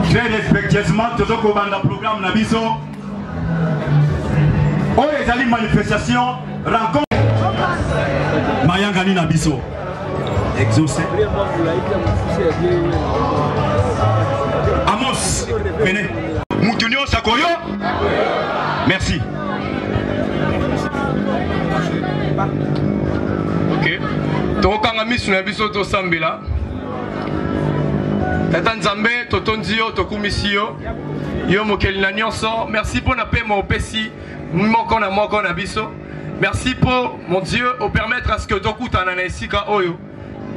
Très respectueusement, tozo kobanda programme na biso. Oyo ezali manifestation rencontre mayangani na biso. Exaucé. Amos, venez. Mutu nyonso akoyo. Merci. Ok. Tokokanga misu na biso tosambela. Tata Nzambe, totondi yo, tokumisi yo. Yo mokeli na nyonso. Merci mpo na pema opesi moko na moko na biso. Merci mpo mon Dieu o permettre à ce que tokutana na esika oyo.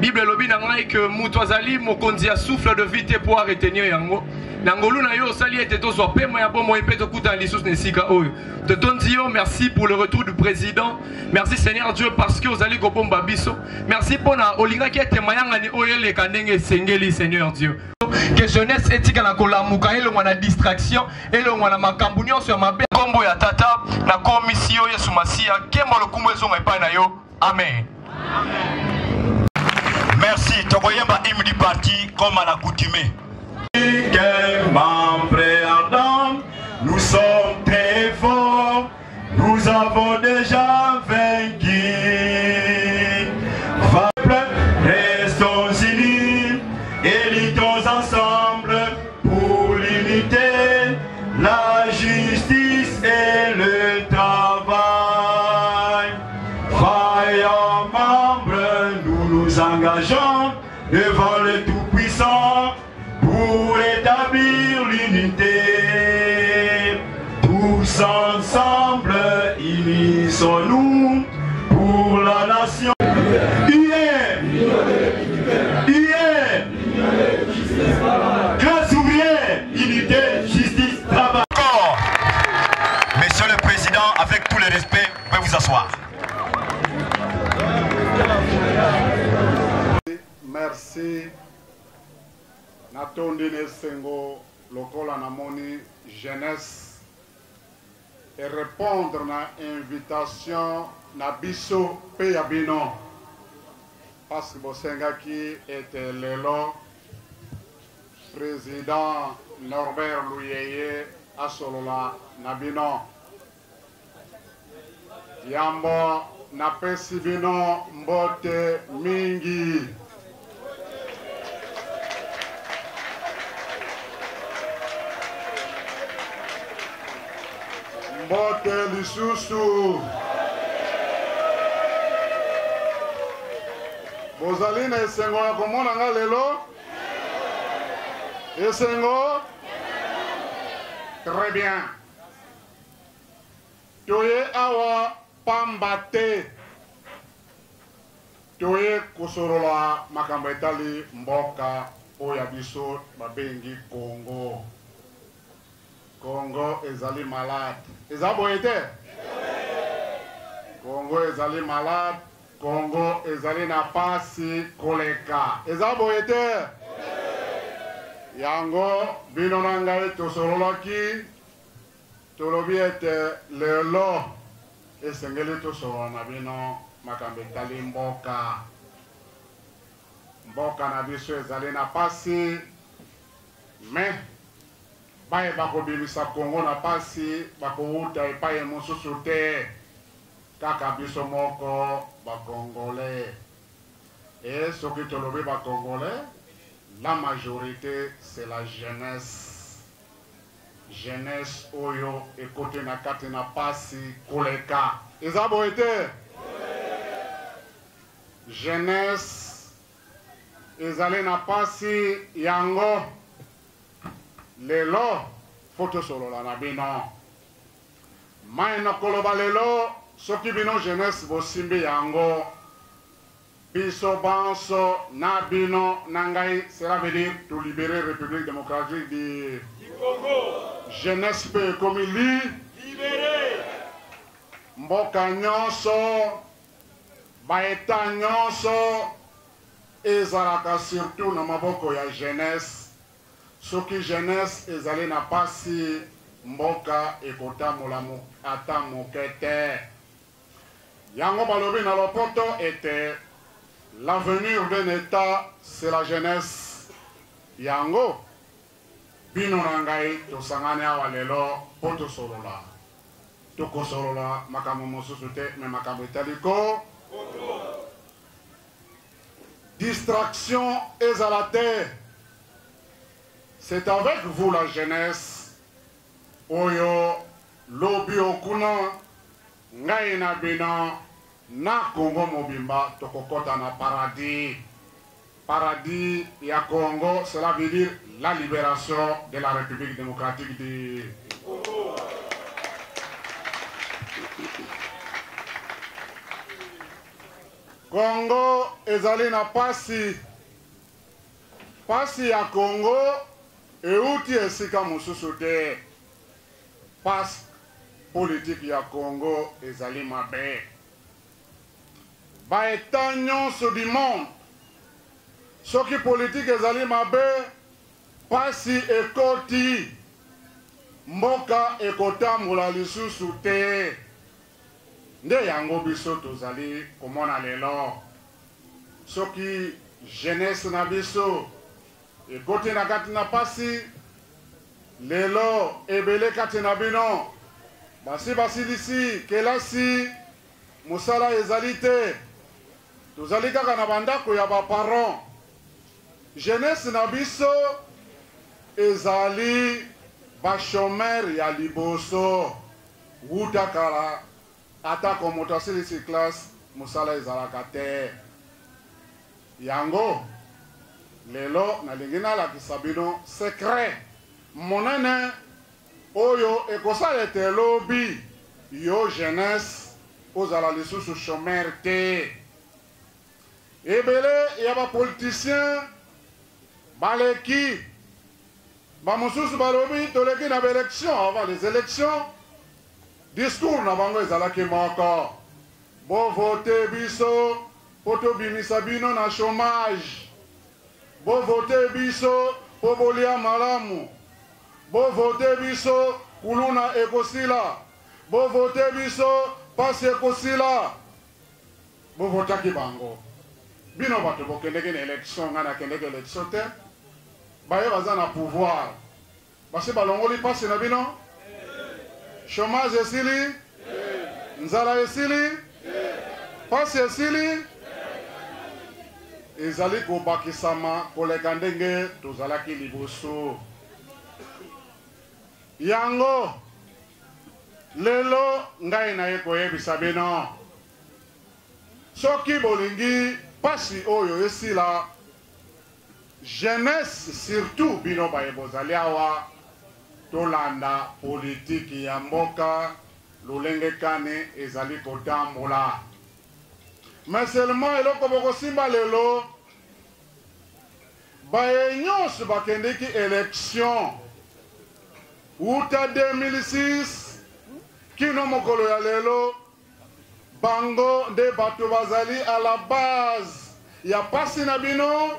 Bible elobi na ngai que moto azali mokonzi ya souffle de vie te mpo a retenir yango. Na ngolu na yo osali ete tozwa pema ya bomoi mpe tokutana lisusu na esika oyo. Totondi yo, merci pour le retour du président. Merci Seigneur Dieu parce que ozali kobomba biso. Merci pona olingaki ete mayangani oyo eleka ndenge esengeli Seigneur Dieu. Que jeunesse etikala kolamuka elongwa na distraction, elongwa na makambo nyonso ya mabe. Kombo ya Tata nakomisi yo Yesu Masiya, nkembo lokumu ezonga epai na yo. Amen. Merci. Tokoyemba hymne du parti comme à l'accoutumée. Nous sommes très forts, nous avons déjà vaincu. Restons unis et luttons ensemble pour l'unité, la justice et le travail. Vaillants membres, nous nous engageons devant le Tout-Puissant pour établir l'unité. Tous ensemble, unissons-nous pour la nation. UR, UR, classe ouvrière, unité, justice, travail. Monsieur le Président, avec tout le respect, vous pouvez vous asseoir. Merci. Natondi na esengo lokola namoni jeunesse e repondre na invitation na biso pe ya bino parce que bosengaki ete lelo President Norbert Luyeye asolola na bino. Yambo napesi bino mbote mingi. Mbote lisusu. Bozali na esengo ya komona nga lelo? Esengo? Très bien. Toye awa pamba te. Toye kosolola makambo etali mboka oyo ya biso babengi Congo. Congo ezali malade. Eza boye te? Congo ezali malade. Congo ezali na pasi koleka. Eza boye te? Yango bino na ngai tosololaki Tolobi ete lelo esengeli tosolola na bino makambo etali mboka. Mboka na biso ezali na pasi, mais baye bakobimisa Congo na pasi bakowuta epayi mosusu te, kaka biso moko ba Congolais. Et soki tolobi ba Congolais, la majorite c'est la jeunesse. Jeunesse oyo ekoti na kati na pasi koleka. Eza boye te? Jeunesse ezali na pasi yango lelo faut tosolola na bino. Maye nakoloba lelo soki bino jeunesse bosimbi yango Biso banso na bino na ngai cela veut dire to liberer Republique democratique du Congo. Jeunesse pe ekomi li libere. Mboka nyonso ba etat nyonso ezalaka surtout na maboko ya jeunesse. Soki jeunesse ezali na pasi mboka ekotambola ata moke te. Yango balobi na lopoto ete l'avenir d'un Etat c'est la jeunesse. Yango Bino na ngai tosangani awa lelo mpo tosolola. Tokosolola makambo mosusu te, me makambo etali ko distraction ezala te. C'est avec vous la jeunesse oyo lobi okuna ngai na bino na Congo mobimba tokokota na paradis. Paradis ya Congo, cela veut dire la libération de la République démocratique du Congo. Congo ezali na pasi. Pasi ya Congo euti esika mosusu te. Pasi politique ya Congo ezali mabe. Ba etats nyonso du monde soki politique ezali mabe pasi ekoti mboka ekotambola lisusu te. Nde yango biso tozali komona lelo soki jeunesse na biso ekoti na kati na pasi lelo ebele kati na bino basi basilisi kelasi mosala ezali te tozali kaka na bandako ya ba parents jeunesse na biso ezali ba chômeurs ya liboso wuta kala atako moto asilisi classe mosala ezalaka te yango lelo nalingi nalakisa bino secret monene oyo ekosala ete lobi yo jeunesse ozala lisusu chômeur te. Ebele ya ba politiciens baleki, bamosusu balobi toleki na ba élections. Avant les élections, discours na bango ezalaki moko: bovote biso mpo tobimisa bino na chômage, bovote biso mpo bolia malamu, bovote biso kuluna ekosila, bovote biso pasi ekosila. Bovotaki bango. Bino bato bokendeki na election, ngai nakendeki election te. Baye baza na pouvoir basi balongoli pasi na bino, chômage esili, nzala esili, pasi esili, ezali kobakisama koleka ndenge tozalaki liboso. Yango lelo ngai naye koyebisa bino, soki bolingi pasi oyo esila, jeunesse surtout bino baye bozali awa, tolanda politiki ya mboka lolenge kani ezali kotambola. Mais seulement eloko bokosimba lelo, baye nyonso bakendeki election wuta 2006 kino mokolo ya lelo, bango nde bato bazali à la base ya pasi na bino,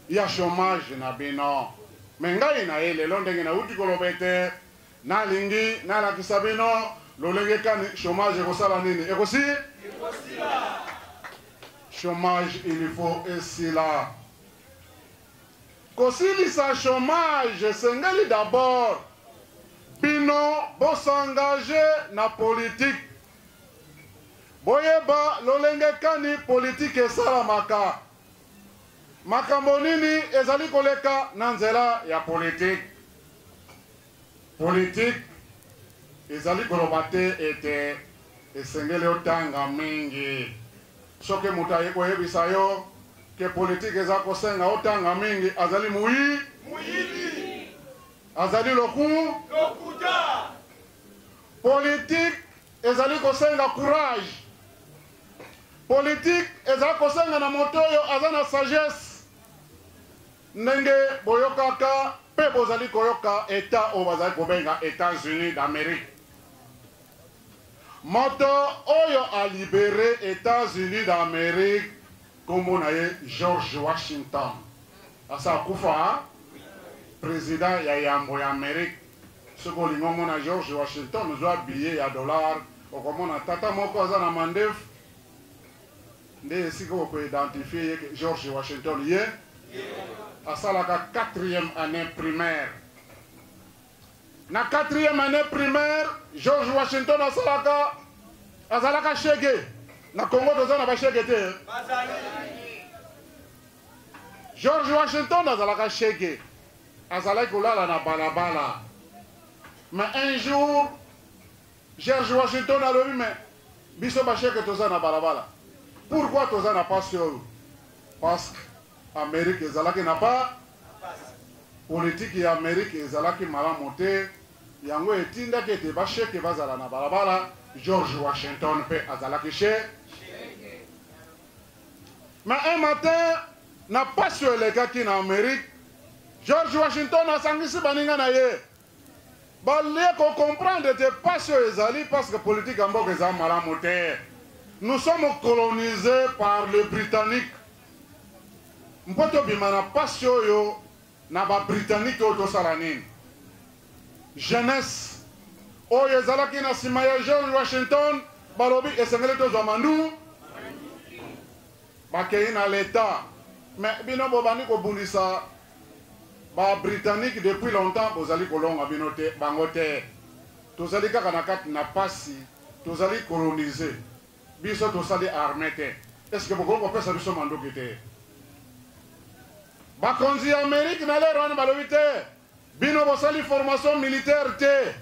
ya chômage na bino. Me ngai na ye lelo ndenge nauti koloba ete nalingi nalakisa bino lolenge kani chômage ekosala nini, ekosi chômage il faut esila. Kosilisa chômage esengeli d'abord bino bosengage na politique, boyeba lolenge kani politique esalamaka, makambo nini ezali koleka na nzela ya politique. Politique ezali koloba te ete esengeli otanga mingi. Soki moto aye koyebisa yo ke politique eza kosenga otanga mingi, azali moyibi, azali lokuta. Politique ezali kosenga courage. Politique ezali kosenga na moto oyo aza na sagesse. Ndenge boyokaka mpe bozali koyoka etat oyo bazali kobenga États-Unis d'Amérique, moto oyo alibere États-Unis d'Amérique kombo na ye George Washington. Asa akufa, président ya yambo ya Amérique. Soki olingi omona George Washington, zwa billet ya dollar, okomona tata moko aza na mandefu, nde esika okoidentifie ye George Washington. Ye asalaka 4e année primaire. Na quatrième année primaire, George Washington asalaka azalaka shege. Na Congo toza na ba shege te. George Washington azalaka shege. Azalaki kolala na balabala. Mais un jour, George Washington alobi mais biso ba shege toza na balabala. Pourquoi toza na pasi oyo? Parce que Amérique ezalaki na pa Politiki ya Amerika ezalaki malamu te, yango etindaki ete basheke bazala na balabala. George Washington mpe azalaki she. Mais un matin, na pasi oyo elekaki na Amerique, George Washington asangisi baninga na ye. Balie ko comprendre te pasi oyo ezali parce que politique ya mboka eza malamu te. Nous sommes colonisés par les Britanniques. Mpo tobima na pasi oyo na ba Britannique oyo tosala nini? Jeunesse oyo ezalaki na sima ya George Washington balobi esengeli tozwa mandu bakei na l'etat mais bino bobandi kobundisa ba Britannique depuis longtemps bozali kolonga bino te bango te tozali kaka na kati na pasi tozali colonise Biso tosali armee te. Est ce que bokoki kopesa biso manduki te? Bakonzi ya Amerique na lero wana balobi te, bino bosali formation militaire te,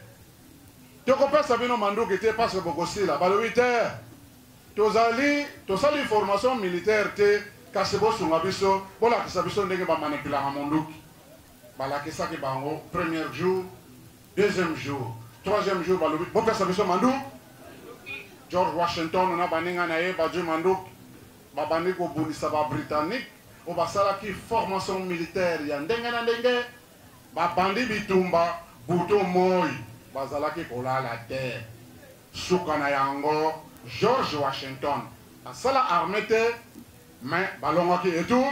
tokopesa bino manduki te parce que bokosila. Balobi te, tozali tosali formation militaire te, kasi bosunga biso, bolakisa biso ndenge bamanipulaka monduki. Balakisaki bango premier jour, deuxième jour, troisième jour, balobi bopesa biso manduki. George Washington na baninga na ye bazwi manduki, babandi kobundisa ba Britannique oyo basalaki formation militaire ya ndenge na ndenge. Babandi bitumba butu moi, bazalaki kolala te. Suka na yango, George Washington asala armee te, mais balongaki etu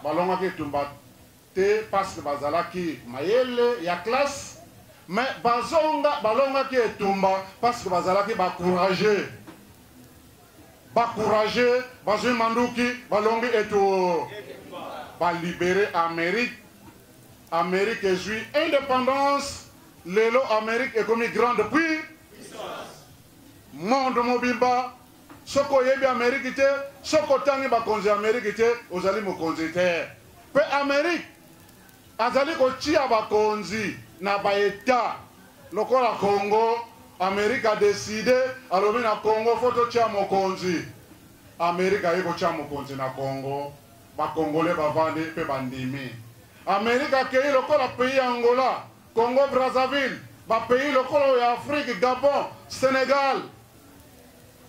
balongaki etumba te parce que bazalaki mayele ya classe, mais bazonga balongaki etumba parce que bazalaki ba courageux, ba courageux bazwi manduki balongi etu ba libérer Amérique. Amérique ezwi indépendance, lelo Amérique ekomi grande puis monde mobimba. Soki oyebi Amerique te, soki otangi bakonzi ya Amerique te, ozali mokonzi te. Mpe Amerique azali kotia bakonzi na ba etat lokola Congo. Amerique a decide, alobi na Congo fo totia mokonzi. Amerique aye kotia mokonzi na Congo, ba Congolais bavandi mpe bandimi. Amerique akei lokola pays ya Angola, Congo Brazzaville, ba pays lokola oyo ya Afrique, Gabon, Senegal.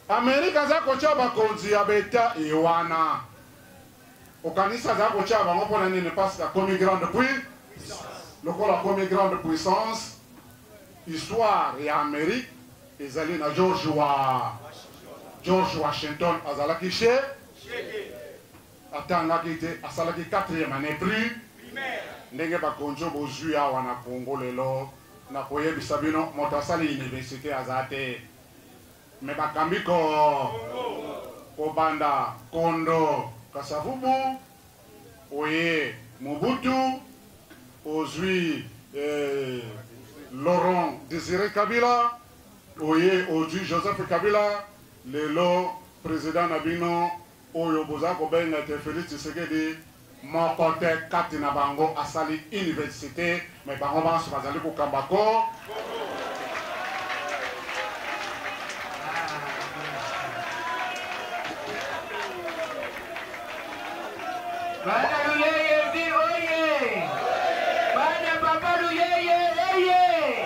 Amerika aza kotia bakonzi ya beta ewana. Okanisi aza kotia bango mpo na nini? Parce que akomi grande puis lokola akomi grande puissance, histoire ya Amérique ezali na George wa George Washington azalaki chez atangaki te, asalaki 4e année pri ndenge bakonzi oyo bozwi awa na Congo lelo, nakoyebisa bino moto asali universite aza te. Me bakambi ko kobanda kondo Kasavubu oye Mobutu ozwi eh, Laurent Désiré Kabila oye ozwi Joseph Kabila lelo président na bino oyo boza kobenga te Félix Tshisekedi moko te kati na bango asali université me bango banso bazali kokamba ko Bana Luyeye vi oye! Bana Papa Luyeye eye!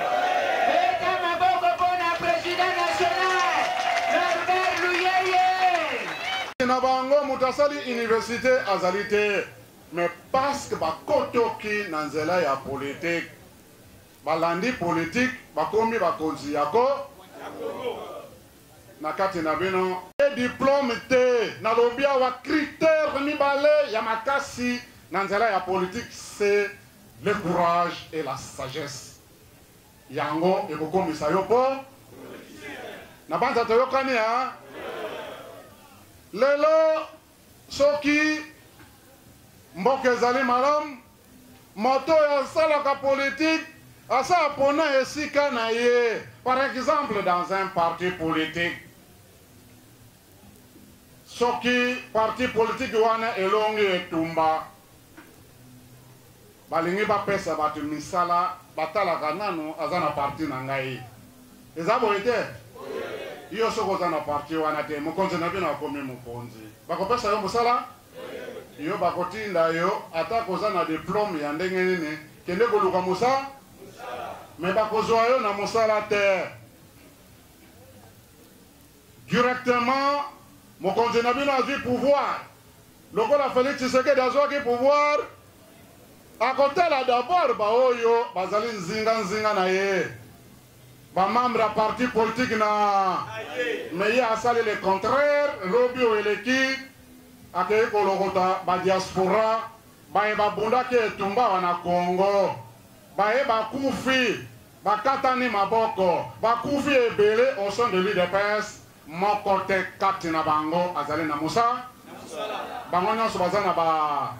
Beta maboko pona président national Norbert Luyeye! Na bango moto asali université azali te, mais parce que bakotoki na nzela ya politique, balandi politique, bakomi bakonzi ya ko na kati na bino e diplome te. Nalobi awa critère mibale ya makasi na nzela ya politique, c'est le courage et la sagesse. Yango ekokomisa yo po na banza toyokani ha lelo. Soki mboka ezali malamu, moto oyo asalaka politike Asa apona esika na ye. Par exemple, dans un parti politique, soki parti politique wana elongi etumba, balingi bapesa bato misala, batalaka nanu aza na parti na ngai. Eza boye te? Yo soki oza na parti wana te, mokonzi na bino akomi mokonzi, bakopesa yo mosala? Yo bakotinda yo ata koza na diplome ya ndenge nini, kende koluka mosala, me bakozwa yo na mosala te. Directement mokonzi na bino azwi pouvoir, lokola Felix Tshisekedi azwaki pouvoir, akotala d'abord baoyo bazali nzinga nzinga na ye, bamembre ya parti politique na me ye asali le contraire. Lobi oyo eleki akei kolokota badiaspora baye babundaki etumba wana Congo, baye bakufi, bakatani maboko, bakufi ebele au sein de l'UDPS. Moko te kati na bango azali na mosala. Bango nyonso baza na ba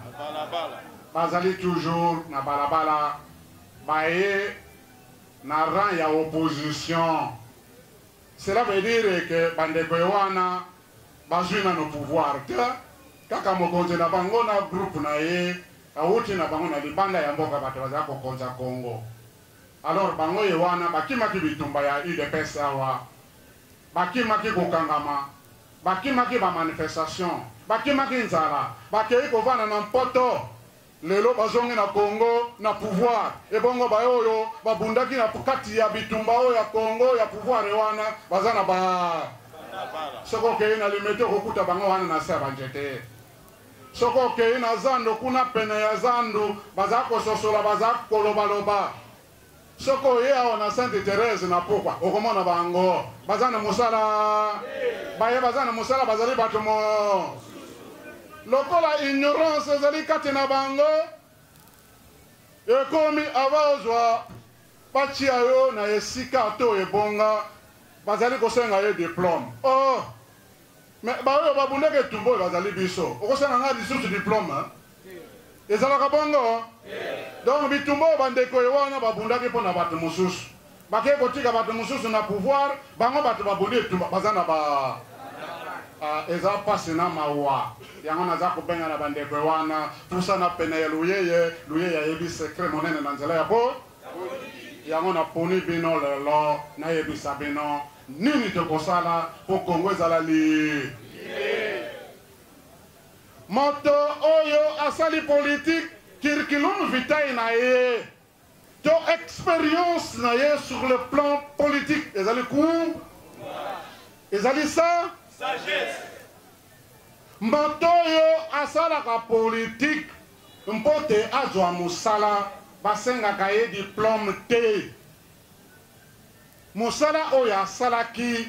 bazali toujours na balabala, baye na rang ya opposition. Cela veut dire que bandeko ye wana bazwi nano pouvoir te, kaka mokonzi na bango na groupe na ye awuti na bango na libanda ya mboka, bato bazala kokonza Congo. Alors bango ye wana bakimaki bitumba ya UDPS awa, bakimaki kokangama, bakimaki ba manifestation, bakimaki nzala, bakei kovanda na Mpoto. Lelo bazongi na Congo na pouvoir. Ebongo baye oyo babundaki na kati ya bitumba oyo ya Congo ya pouvoir wana baza na ba soki okei na Limete okokuta bango wana na se ya banzete. Soki okei na zando kuna pene ya zando baza kososola, baza kolobaloba. Soki oye awa na Sainte Therese na pokwa okomona bango baza na mosala, baye baza na mosala bazali bato mo lokola ignorance ezali kati na bango. Ekomi ava ozwa batia yo na esika to ebonga, bazali kosenga ye diplome. Oh, mais baoyo babundaki etumba oyo bazali biso, okosenga ngai lisusu diplome? Ezalaka bongo? Donc bitumba oyo bandeko ye wana babundaki mpo na bato mosusu, bakei kotika bato mosusu na pouvoir, bango bato babundi etumba baza na ba eza mpasi na mawa. Yango naza kobenga na bandeko wana, pusana pene ya Luyeye. Luyeye ayebi secret monene na nzela ya po yango naponi bino lelo nayebisa bino nini tokosala mpo Kongo ezala li moto oyo asali politique, curriculum vitae na ye to expérience na ye sur le plan politique ezali ku ezali sa sagesse. Moto oyo asalaka politique mpo te azwa mosala, basengaka ye diplome te. Mosala oyo asalaki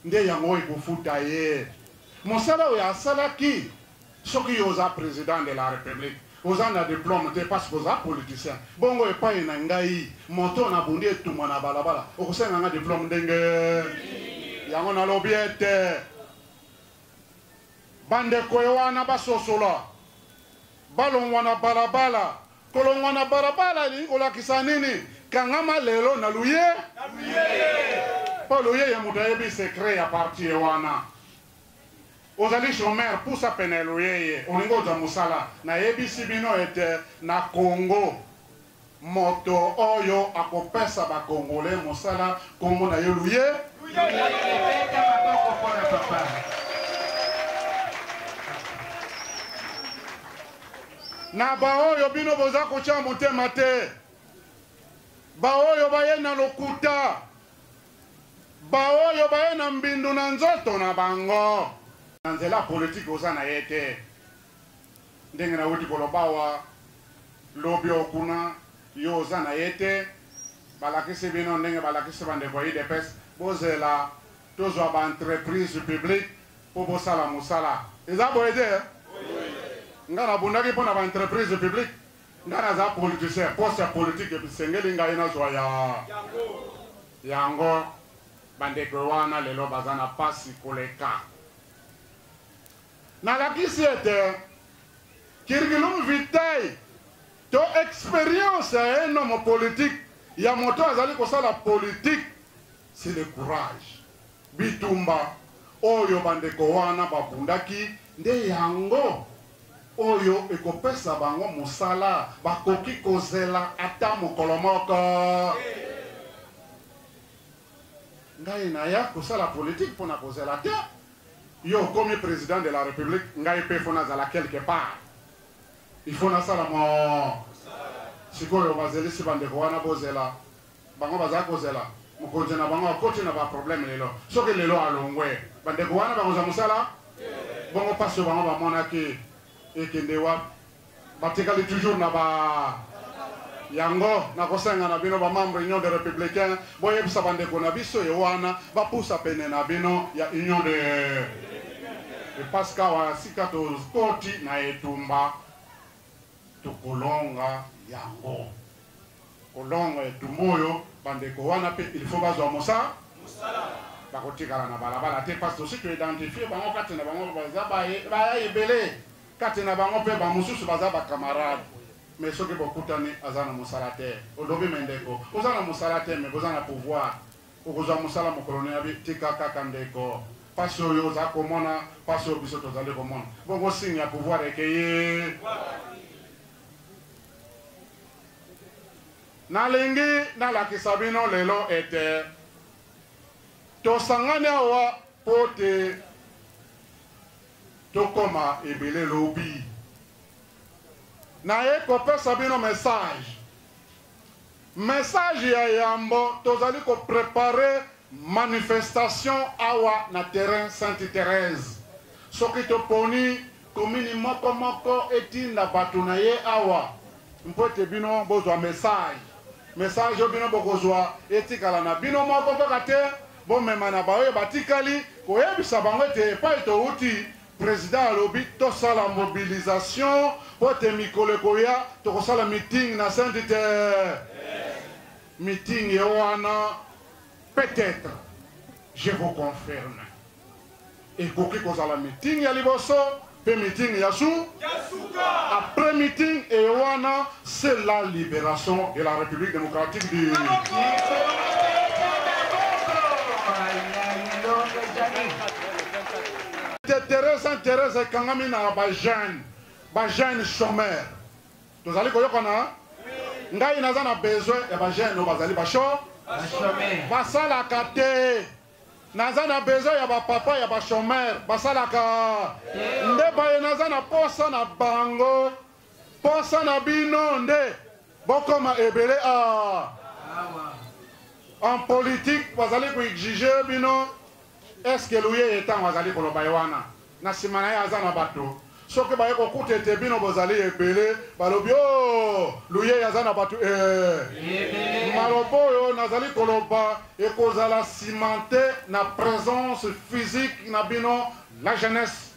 nde yango ekofuta ye. Mosala oyo asalaki, soki yo oza président de la République, oza na diplome te parce que oza politicien, bongo epai na ngai moto nabundi etumba na balabala, okosenga nga diplome ndenge yango? Nalobi ete bandeko ye wana basosola, balongwa na balabala. Kolongwa na balabala elingi kolakisa nini? Kangama lelo na luye, mpo luye ya moto ayebi secret ya parti ye wana. Ozali chômeur, pusa pene ya Luyeye, olingi ozwa mosala. Nayebisi bino ete na Congo, moto oyo akopesa bakongole mosala, kombo na ye Luye. Beta maboko mpona papa. Na baoyo bino boza kotya motema te, baoyo baye na lokuta, baoyo baye na mbindu na nzoto na bango, na nzela politike oza na ye te. Ndenge nawuti koloba awa lobi oyo kuna, yo oza na ye te. Balakisi bino ndenge balakisi bandeko ya UDPS, bozela tozwa baentreprise publique mpo bosala mosala. Eza boye te? Nga nabundaki mpo na baentreprise publique. Nga naza politicien, poste ya politique esengeli ngai nazwa ya yango. Bandeko wana lelo baza na pasi koleka. Nalakisi ete curriculum vitae to experience ya un homme politique. ya moto azali kosala politique, c'est le courage. Bitumba oyo bandeko wana babundaki nde yango oyo ekopesa bango mosala, bakoki kozela ata mokolo moko. Ngai naya kosala politique mpo na kozela te. Yo okomi président de la République, ngai mpe fo nazala quelque part, il faut nasala mo. Sikoyo bazelisi bandeko wana, bozela bango, baza kozela mokonzi na bango akoti na baproblème lelo. Soki lelo alongwe, bandeko wana bakozwa mosala bongo, mpasi oyo bango bamonaki ekende wapi? Batikali toujours na ba yango. Nakosenga na bino, bamembre Union de Républicain, boyebisa bandeko na biso ye wana bapusa pene na bino ya Union de, parce que awa sika tokoti na etumba, tokolonga yango. Kolonga etumba oyo, bandeko wana mpe il faut bazwa mosala, bakotikala na balabala te, parce tosi toidentifie bango. Kati na bango baza baya ebele, kati na bango mpe bamosusu baza bacamarade. Mais soki bokutani, aza na mosala te, olobi: "Me ndeko, oza na mosala te, me boza na pouvoir, okozwa mosala mokolo na yabi." Tika kaka ndeko, mpasi oyo oza komona, mpasi oyo biso tozali komona bongo, signe ya pouvoir ekeye. Nalingi nalakisa bino lelo ete tosangani awa mpo te tokoma ebele lobi. Naye kopesa bino message. Message ya yambo, tozali koprépare manifestation awa na terrain Sainte Thérèse. Soki toponi komini moko moko etinda bato na ye awa mpo ete bino bozwa message. Message oyo bino bokozwa etikala na bino moko kaka te, bomema na baoyo batikali, koyebisa bango ete epai touti, président alobi tosala mobilisation mpo ete mikolo ekoya tokosala meeting na Sainte Terre. Meeting ye wana, peut-être, je vous confirme, ekoki kozala meeting ya liboso mpe meeting ya su. Après meeting e wana, c'est la libération de la République démocratique du. Terrain Sainte Thérèse ekangami na bajeune, bajeune chômeur. Tozali koyokana? Ngai naza na besoin ya bajeune oyo bazali basho, basalaka te. Naza na besoin ya bapapa ya bachômeur basalaka nde baye. Naza na posa na bango, posa na bino nde bokoma ebele a en politique. Bazali koexige bino. Est-ce Luyeye, ntango azali koloba ye wana, na nsima na ye aza na bato? Soki baye kokuta ete bino bozali ebele, balobi: "O Luyeye aza na bato." Maloba oyo nazali koloba ekozala cimenté na présence physique na bino, la jeunesse.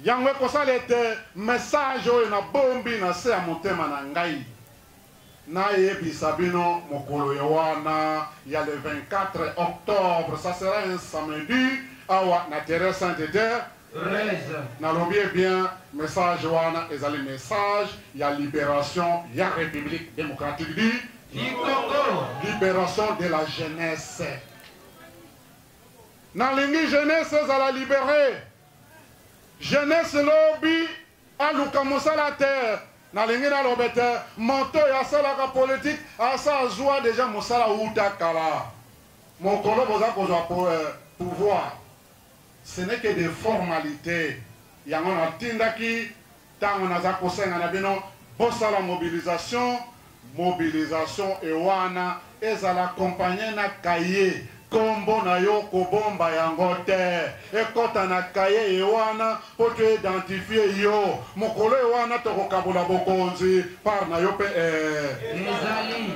Yango ekosala ete message oyo nabombi na se ya motema na ngai, nayebisa bino mokolo ye wana ya le 24 octobre. Ça sera un samedi, awa na terrain Sainte Terre. Nalobi bien, message wana ezali message ya libération ya République démocratique du Congo, libération de la jeunesse. Nalingi jeunesse ezala libéré. Jeunesse lobi aluka mosala te. Nalingi naloba ete moto oyo asalaka politike asa azwa deja mosala wuta kala. Mokolo boza kozwa pouvoir, ce n'est que des formalités. Yango natindaki ntango naza kosenga na bino bosala mobilisation. Mobilisation ewana ezala accompagné na cahier. Nkombo na yo, kobomba yango te, ekɔta na cahier ye wana mpo toidentifie yo. Mokolo ye wana tokokabola bokonzi, part na yo mpe ezali.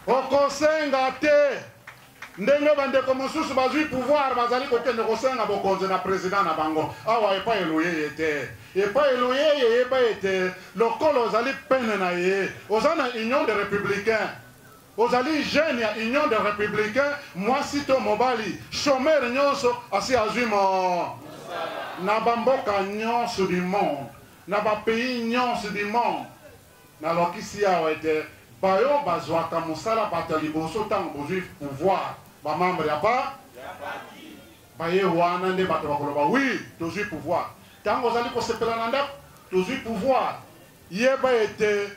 Okosenga te ndenge bandeko mosusu bazwi pouvoir, bazali kokende kosenga bokonzi na président na bango. Awa epai eloyeye te, epai eloyeye, yeba ete lokolo ozali pene na ye, oza na Union de Républicain, ozali jeune ya Union de Républicain, mwasi to mobali, chômeur nyonso asi azwi mo na bamboka nyonso du monde, na bapays nyonso du monde. Nalokisi awa ete Bayo bazwaka mosala bato ya liboso ntango bozwi pouvoir, ba membre ya pa baye wana nde bato bakoloba oui, tozwi pouvoir. Ntango ozali kosepela na ndako, tozwi pouvoir, yeba ete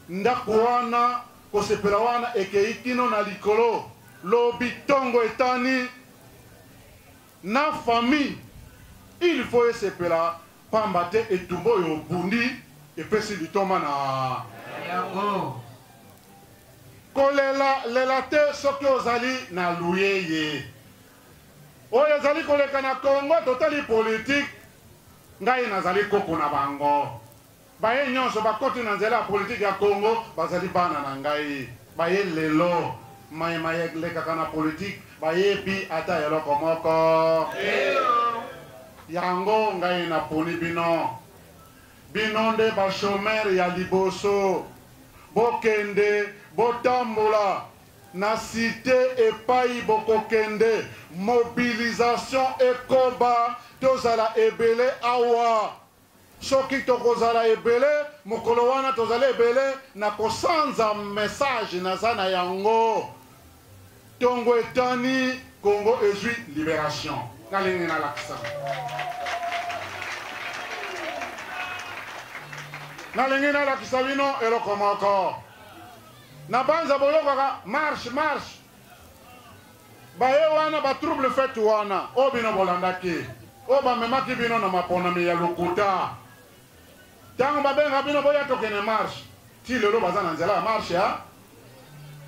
ndako wana, kosepela wana ekei kino na likolo. Lobi ntongo etani na famille, il faut esepela. Pamba te etumba oyo obundi epesi litomba na yango. Kolela lela te soki ozali na luyeye. Oyo ezali koleka na Congo totali politique, ngai nazali koko na bango. Baye nyonso bakoti na nzela ya politique ya Congo bazali bana na ngai. Baye lelo maye malekaka na politique bayebi ata eloko moko te. Yango ngai naponi bino. Bino nde ba chomeurs ya liboso. Bokende, botambola na cite epayi bokokende. Mobilisation ekoba, tozala ebele awa. Soki tokozala ebele, mokolo wana tozali ebele, nakosanza message naza na yango. Tongo etani, Congo ezui liberation. Nalingi nalakisa. Nalingi nalakisa bino eloko moko. Na banza boyokaka marche marche. Baye wana ba trouble fete wana oyo bino bolandaki, oyo bamemaki bino na maponami ya lokuta. Tango babenga bino boya tokende marche, ti lelo baza na nzela ya marche ya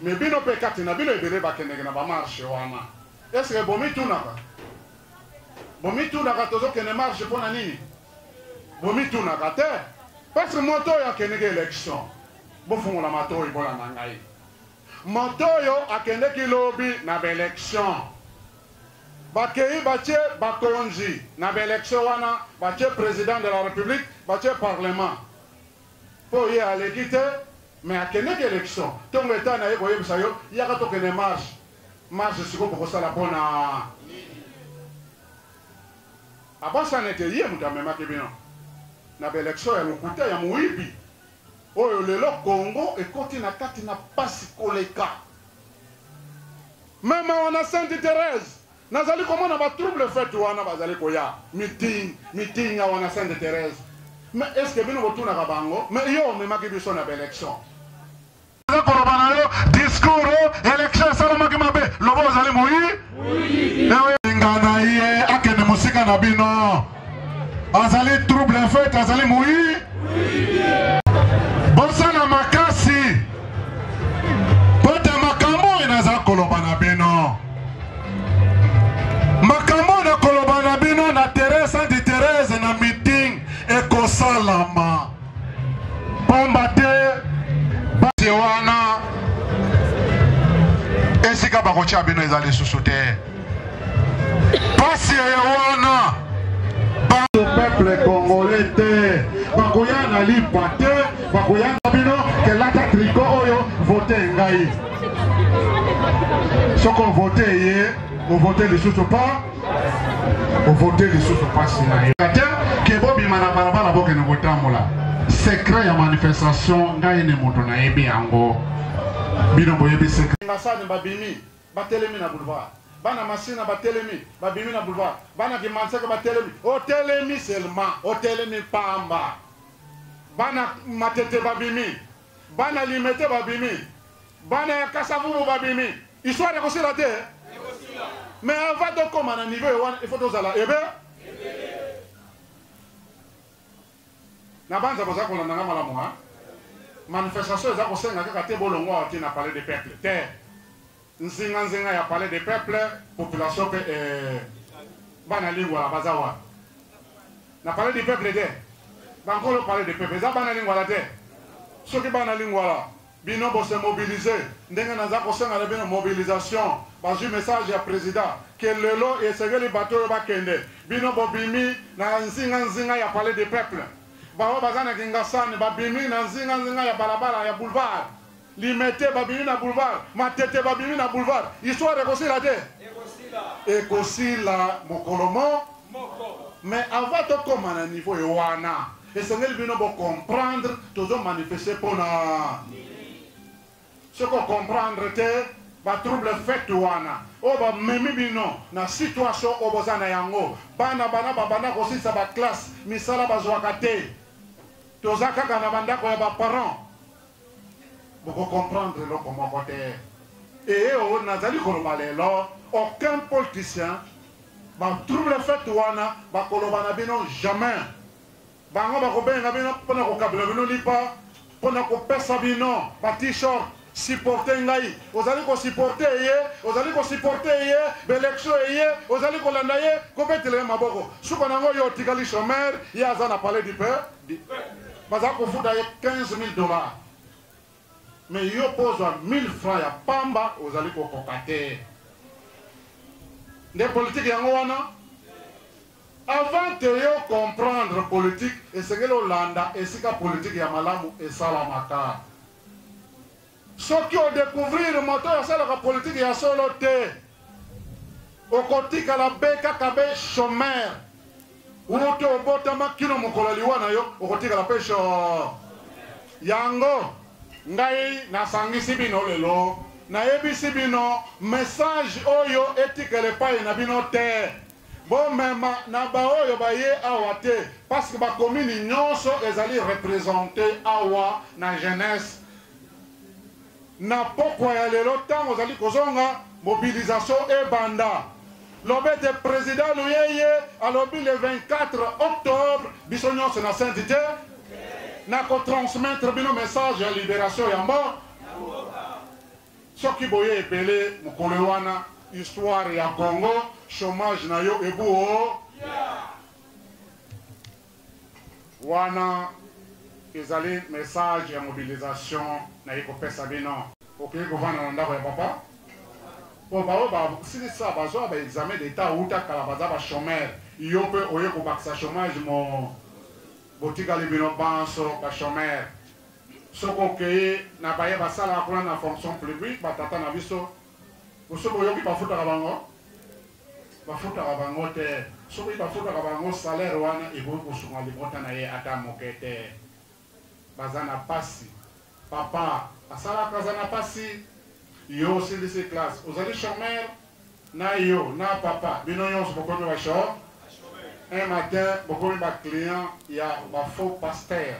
mais bino pe kati na bino ebele bakendeke na ba marche wana. Est ce que bomitunaka? Bomitunaka tozokende marche mpo na nini? Bomitunaka te. Parce que moto oyo akendeki election, bofungola matoyi bolanda ngai. Moto oyo akendeki lobi na ba election, bakeyi batie bakonzi na ba election wana, batie president de la republique, batie parlement po ye aleki te mais akendeki election. Tongo etani aye koyebisa yo yaka tokende marche. Marche sikoyo bokosala pona abosana ete ye moto amemaki bino na ba election ya lokuta ya moyibi. Oyo lelo Congo ekoti na kati na pasi koleka. Meme awa na Sainte Therèse nazali komona ba trouble fete wana bazali koya meeting meeting awa na Sainte Therèse. Mais est ce que bino botunaka bango? Mais yo omemaki biso na ba election. Naza koloba na yo discours election esalamaki mabe loba ozali moyi nga na ye akende mosika na bino azali trouble fete azali moyi bosala makasi mpo te makambo oyo naza koloba na bino makambo oyo nakoloba na bino na terrain sainte therese na meeting ekosalama Pamba te basi wana esika bakotya bino eza lisusu te. Pasi eye wana peuple congolais te bakoya na lipa te bakoya na bino kelata triko oyo vote ngai soki ovote ye ovote lisusu pa ovote lisusu mpasi na ye te ke bobima na balabala bokende kotambola secret ya manifestation ngai ne moto nayebi yango bino boyebi secret Ngasani babimi batelemi na boulevard bana masina batelemi babimi na boulevard bana kimanseke batelemi otelemi seulement otelemi pamba bana matete babimi bana limete babimi bana ya kasavubu babimi histoire ekosila te mais avant tokóma na niveau wana il faut tozala ebe na banza boza kolanda nga malamu ha manifestation eza kosenga kaka te bolongo awa ti na palais de peuple te nzinga nzinga ya palais de peuple population mpe eh, bana lingwala baza wapi na palais du peuple te bankolo palais de peuple eza bana lingwala te soki bana lingwala Bino bo se mobiliser ndenge naza kosenga na bino mobilisation bazui message ya president que lelo esengeli bato oyo bakende bino bobimi na nzinga nzinga ya palais de peuple baoyo baza na kingasani babimi na nzinga nzinga ya balabala ya boulevard limete babimi na boulevard matete babimi na boulevard histoire ekosila te ekosila mokolo mo mais avant tokoma na niveau ewana Esengeli bino bo comprendre tozo manifester pona. Soki o comprendre te ba trouble fete wana oyo bamemi bino na situation oyo boza na yango, bana bana babanda kosilisa ba classe, misala bazwaka te, toza kaka na bandako ya ba parents, boko comprendre eloko moko te. Eye oyo nazali koloba lelo, aucun politicien ba trouble fete wana bakoloba na bino jamais. Bango bakobenga bino mpo na kokabela bino lipa, mpo na kopesa bino ba t-shirt, supporter ngai. Ozali ko supporter ye, ozali ko supporter ye, ba election eye, ozali kolanda ye, kobetela ye maboko. Suka na yango yo otikali chômeur, ye aza na palais du peuple. Baza kofuta ye 15 000 dollars. Mais yo mpo ozwa 1000 francs ya pamba ozali kokoka te. Nde politique yango wana? Avant que yo comprendre politique, esengeli olanda esika politique ya malamu esalamaka. Soki o découvrir moto oyo asalaka politique ya solo te, okotikala be kaka be chômeur. Wuta obotama kino mokolo ya liwa na yo, okotikala pe chômeur. Yango ngai nasangisi bino lelo, nayebisi bino message oyo etikala epai na bino te. Bomema na baoyo baye awa te, parce que ba commune nyonso ezali represente awa na jeunesse. Na pokwa ya lelo ntango ozali kozonga, mobilisation ebanda. Loba ete president Luyeye alobi le 24 octobre biso nyonso na Sainte te na ko transmettre bino message ya liberation ya mboka. Soki boye ebele mokolo wana histoire ya Congo chômage na yo ebu o wana ezali message ya mobilisation na ye kopesa bino. Okoki kovanda na ndako ya papa po baoyo basilisa bazwa ba examen d'etat wuta kala baza ba chômeur, yo mpe oye kobakisa chômage mo botikali bino banso ba chômeur. Soki okeyi na baye basalaka kuna na fonction publique, ba tata na biso, boso boyoki bafutaka bango? Bafutaka bango te. Soki bafutaka bango, salaire wana ekoki kosunga libota na ye ata moke te. Baza na pasi. Papa asalaka aza na pasi. Yo osilisi classe, ozali chômeur, na yo na papa bino nyonso bokomi ba chômeur. Un matin bokomi ba client ya ba faux pasteur.